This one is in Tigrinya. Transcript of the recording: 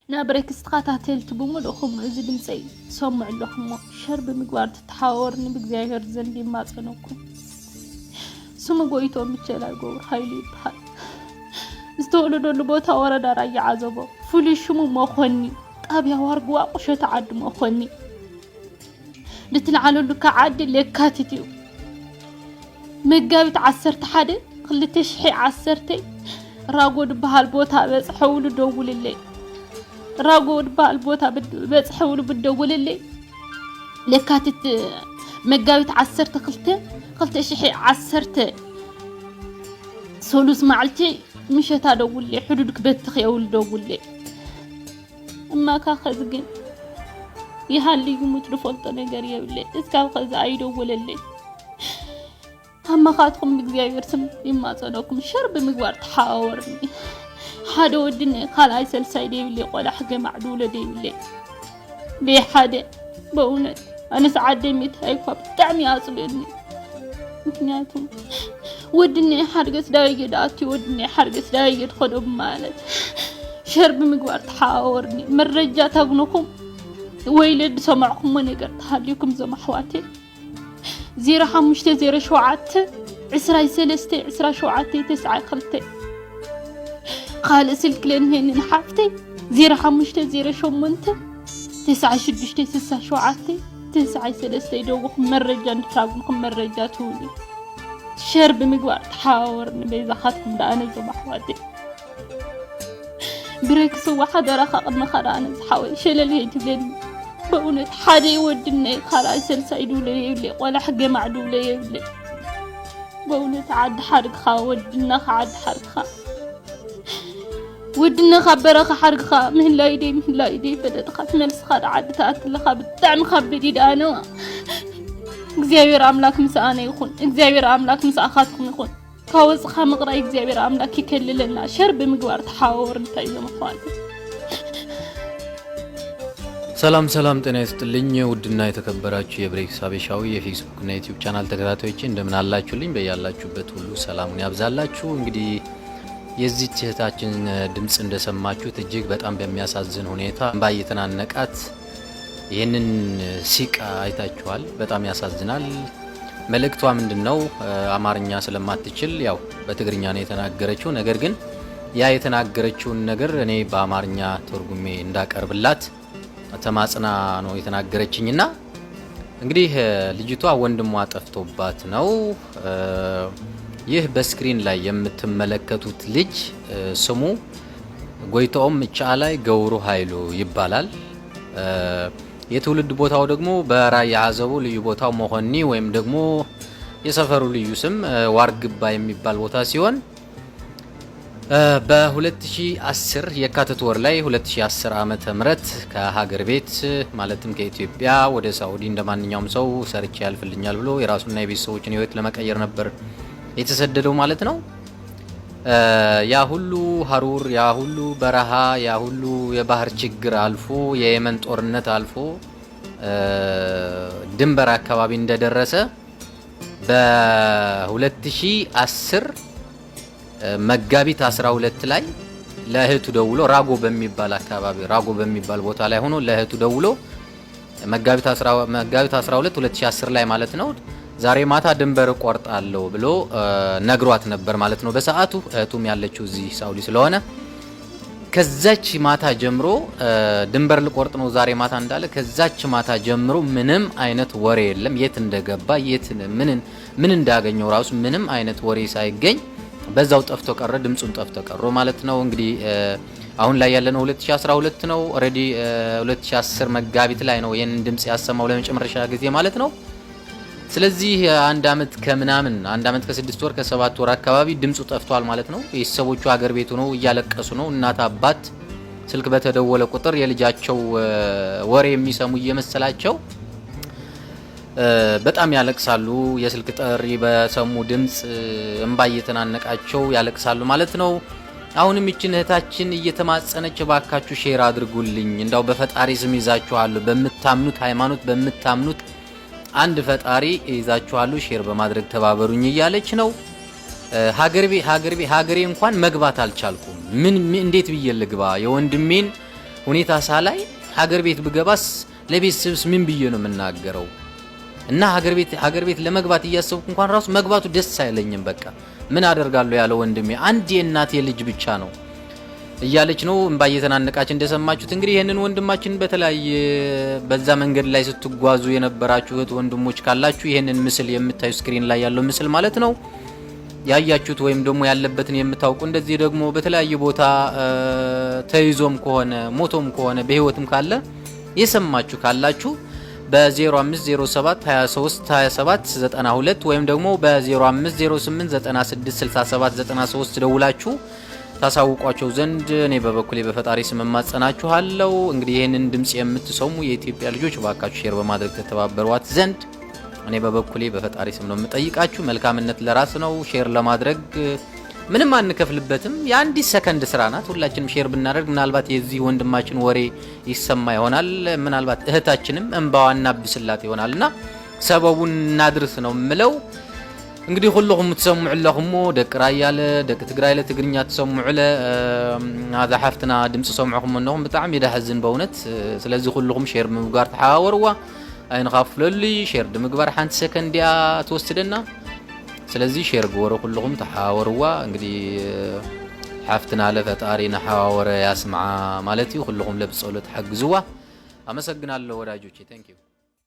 ናብሬክስ ተኸታተልቲ ብምልእኹም እዚ ድምፀይ ትሰምዑ ኣለኹም እሞ ሸር ብምግባር ትተሓወርኒ ብእግዚኣብሔር ዘንድ ይማፀነኩም። ስሙ ጎይቶም ምቸላ ገብሩ ሓይሉ ይበሃል። ዝተወለደሉ ቦታ ወረዳ ራያ ዓዘቦ፣ ፍሉይ ሽሙ መኾኒ፣ ጣብያ ዋርግዋ ቁሸት ዓዲ መኾኒ። ንትልዓለሉ ከዓ ዓዲ ለካቲት እዩ። መጋቢት ዓሰርተ ሓደ ክልተ ሽሕ ዓሰርተ ራጎ ዝበሃል ቦታ በፅሐውሉ ደውልለይ። ራጎ ዝበሃል ቦታ ብድ- በፅሐውሉ ብደውልለይ ለካቲት መጋቢት ዓሰርተ ክልተ ክልተ ሽሕ ዓሰርተ ሰሉስ መዓልቲ ምሸታ ደውልለይ፣ ሕዱድ ክበትኽ የውል ደውልለይ። እማካ ኸዚ ግን ይሃልዩ ሙት ዝፈልጦ ነገር የብለይ። እስካብ ኸዚ ኣይደወለለይ። ኣማኻትኩም ብእግዚኣብሔር ስም ይማጸነኩም ሸር ብምግባር ተሓዋወርኒ። ሓደ ወድነ ካልኣይ ሰልሳይ ደይብለይ፣ ቆላሕ ገማዕ ድውለ ደይብለይ። ደይ ሓደ በእውነት ኣነስ ዓደይ ምእታይ እኳ ብጣዕሚ ኣጽልእኒ። ምክንያቱ ወድነ ሓድገስ ዳየየ ደኣቲ ወድነ ሓድገስ ዳየየ ድኸዶ ማለት ሸር ብምግባር ተሓዋወርኒ። መረጃ ታግነኹም ወይ ለድሰማዕኩሞ ነገር ተሃልዩኩም ዞም ኣሕዋተይ ዜሮ ሓሙሽተ ዜሮ ሸውዓተ ዕስራ ሰለስተ ዕስራ ሸውዓተ ተስዓ ክልተ። ካልእ ስልኪ ለንሄንን ሓፍተይ ዜሮ ሓሙሽተ ዜሮ ሸሞንተ ተስዓ ሽዱሽተ ስሳ ሸውዓተ ተስዓ ሰለስተ ይደውኹም መረጃ እንድታግንኹም መረጃ ትውሉ ሸር ብምግባር ተሓዋወርኒ በይዛኻትኩም ደኣ ነዞም ኣሕዋተይ። ብሬክስዋ ሓደራኻ ቅድመኻ ደኣ ነዚ ሓወይ ሸለል ከይትብለኒ። በእውነት ሓደ ወድነይ ካልኣይ ሰልሳይ ድውለ የብለይ ቆላሕ ገማዕ ድውለ የብለይ። በእውነት ዓዲ ሓድግኻ ወድነኻ ዓዲ ሓድግኻ ወድነኻ በረኻ ሓድግኻ ምህላዩ ደይ ምህላዩ ደይ ፈለጥኻ ትመልስኻ ዳ ዓዲ ተኣትለኻ ብጣዕሚ ካብ በዲድ ኣነዋ። እግዚኣብሔር ኣምላክ ምስ ኣነ ይኹን እግዚኣብሔር ኣምላክ ምስ ኣኻትኩም ይኹን። ካወፅኻ ምቕራይ እግዚኣብሔር ኣምላክ ይከልለና። ሸር ብምግባር ተሓዋወር እንታይ እዮም ኣሕዋት። ሰላም ሰላም፣ ጤና ይስጥልኝ ውድና የተከበራችሁ የብሬክስ ሀበሻዊ የፌስቡክ እና ዩቲዩብ ቻናል ተከታታዮች እንደምን አላችሁልኝ? በያላችሁበት ሁሉ ሰላሙን ያብዛላችሁ። እንግዲህ የዚች እህታችን ድምፅ እንደሰማችሁት እጅግ በጣም በሚያሳዝን ሁኔታ እንባ እየተናነቃት ይህንን ሲቃ አይታችኋል። በጣም ያሳዝናል። መልእክቷ ምንድን ነው? አማርኛ ስለማትችል ያው በትግርኛ ነው የተናገረችው። ነገር ግን ያ የተናገረችውን ነገር እኔ በአማርኛ ተርጉሜ እንዳቀርብላት ተማጽና ነው የተናገረችኝና እንግዲህ ልጅቷ ወንድሟ ጠፍቶባት ነው። ይህ በስክሪን ላይ የምትመለከቱት ልጅ ስሙ ጎይታኦም ምቻላይ ገብሩ ኃይሉ ይባላል። የትውልድ ቦታው ደግሞ በራያ አዘቦ ልዩ ቦታው መኾኒ ወይም ደግሞ የሰፈሩ ልዩ ስም ዋርግባ የሚባል ቦታ ሲሆን በ2010 የካቲት ወር ላይ 2010 ዓመተ ምህረት ከሀገር ቤት ማለትም ከኢትዮጵያ ወደ ሳውዲ እንደማንኛውም ሰው ሰርቼ ያልፍልኛል ብሎ የራሱና የቤተሰቦችን ህይወት ለመቀየር ነበር የተሰደደው ማለት ነው። ያ ሁሉ ሀሩር፣ ያ ሁሉ በረሃ፣ ያ ሁሉ የባህር ችግር አልፎ የየመን ጦርነት አልፎ ድንበር አካባቢ እንደደረሰ በ2010 መጋቢት 12 ላይ ለእህቱ ደውሎ ራጎ በሚባል አካባቢ ራጎ በሚባል ቦታ ላይ ሆኖ ለእህቱ ደውሎ መጋቢት 10 መጋቢት 12 2010 ላይ ማለት ነው። ዛሬ ማታ ድንበር እቆርጣለሁ ብሎ ነግሯት ነበር ማለት ነው። በሰዓቱ እህቱም ያለችው እዚህ ሳውዲ ስለሆነ ከዛች ማታ ጀምሮ ድንበር ልቆርጥ ነው ዛሬ ማታ እንዳለ ከዛች ማታ ጀምሮ ምንም አይነት ወሬ የለም። የት እንደገባ የት ምን ምን እንዳገኘው ራሱ ምንም አይነት ወሬ ሳይገኝ በዛው ጠፍቶ ቀረ። ድምፁም ጠፍቶ ቀረ ማለት ነው። እንግዲህ አሁን ላይ ያለነው 2012 ነው። Already 2010 መጋቢት ላይ ነው ይህንን ድምፅ ያሰማው ለመጨረሻ ጊዜ ማለት ነው። ስለዚህ አንድ አመት ከምናምን አንድ አመት ከስድስት ወር ከሰባት ወር አካባቢ ድምፁ ጠፍቷል ማለት ነው። ቤተሰቦቹ ሀገር ቤት ሆነው እያለቀሱ ነው። እናት አባት ስልክ በተደወለ ቁጥር የልጃቸው ወሬ የሚሰሙ እየመሰላቸው በጣም ያለቅሳሉ። የስልክ ጥሪ በሰሙ ድምፅ እንባ እየተናነቃቸው ያለቅሳሉ ማለት ነው። አሁንም ይችን እህታችን እየተማጸነች እባካችሁ ሼር አድርጉልኝ፣ እንዳው በፈጣሪ ስም ይዛችኋለሁ፣ በምታምኑት ሃይማኖት በምታምኑት አንድ ፈጣሪ ይዛችኋለሁ፣ ሼር በማድረግ ተባበሩኝ እያለች ነው። ሀገር ቤ ሀገር ቤ ሀገሬ እንኳን መግባት አልቻልኩም። ምን ምን- እንዴት ብዬ ልግባ? የወንድሜን ሁኔታ ሳላይ ሀገር ቤት ብገባስ ለቤተሰብስ ምን ብዬ ነው የምናገረው? እና ሀገር ቤት ሀገር ቤት ለመግባት እያሰብኩ እንኳን ራሱ መግባቱ ደስ አይለኝም። በቃ ምን አደርጋለሁ ያለው ወንድሜ አንድ የእናቴ ልጅ ብቻ ነው እያለች ነው እንባ እየተናነቃች እንደሰማችሁት። እንግዲህ ይህንን ወንድማችን በተለያየ በዛ መንገድ ላይ ስትጓዙ የነበራችሁ እህት ወንድሞች ካላችሁ ይህንን ምስል የምታዩ ስክሪን ላይ ያለው ምስል ማለት ነው ያያችሁት ወይም ደግሞ ያለበትን የምታውቁ እንደዚህ ደግሞ በተለያየ ቦታ ተይዞም ከሆነ ሞቶም ከሆነ በህይወትም ካለ የሰማችሁ ካላችሁ በ0507232792 ወይም ደግሞ በ0508966793 ደውላችሁ ታሳውቋቸው ዘንድ እኔ በበኩሌ በፈጣሪ ስም እማጸናችኋለሁ። እንግዲህ ይህንን ድምፅ የምትሰሙ የኢትዮጵያ ልጆች እባካችሁ ሼር በማድረግ ተተባበሯት ዘንድ እኔ በበኩሌ በፈጣሪ ስም ነው የምጠይቃችሁ። መልካምነት ለራስ ነው። ሼር ለማድረግ ምንም አንከፍልበትም። የአንዲት ሰከንድ ስራ ናት። ሁላችንም ሼር ብናደርግ ምናልባት የዚህ ወንድማችን ወሬ ይሰማ ይሆናል። ምናልባት እህታችንም እንባዋ እናብስላት ይሆናል እና ሰበቡን እናድርስ ነው የምለው። እንግዲህ ኩልኹም ትሰምዑ ኣለኹሞ ደቂ ራያለ ደቂ ትግራይለ ትግርኛ ትሰምዑለ ናዛ ሓፍትና ድምፂ ሰምዑኹም ኣለኹም ብጣዕሚ ደሕዝን በእውነት። ስለዚ ኩልኹም ሼር ምምጋር ተሓዋወርዋ ኣይንኻፍለሉ። ሼር ድምግባር ሓንቲ ሰከንድ እያ ትወስደና። ስለዚ ሼር ግበሩ ኩልኹም ተሓዋወርዋ። እንግዲህ ሓፍትና ለፈጣሪ ንሓዋወረ ያስምዓ ማለት እዩ። ኩልኹም ለብፀሎት ሓግዝዋ። ኣመሰግናለሁ ወዳጆቼ። Thank you።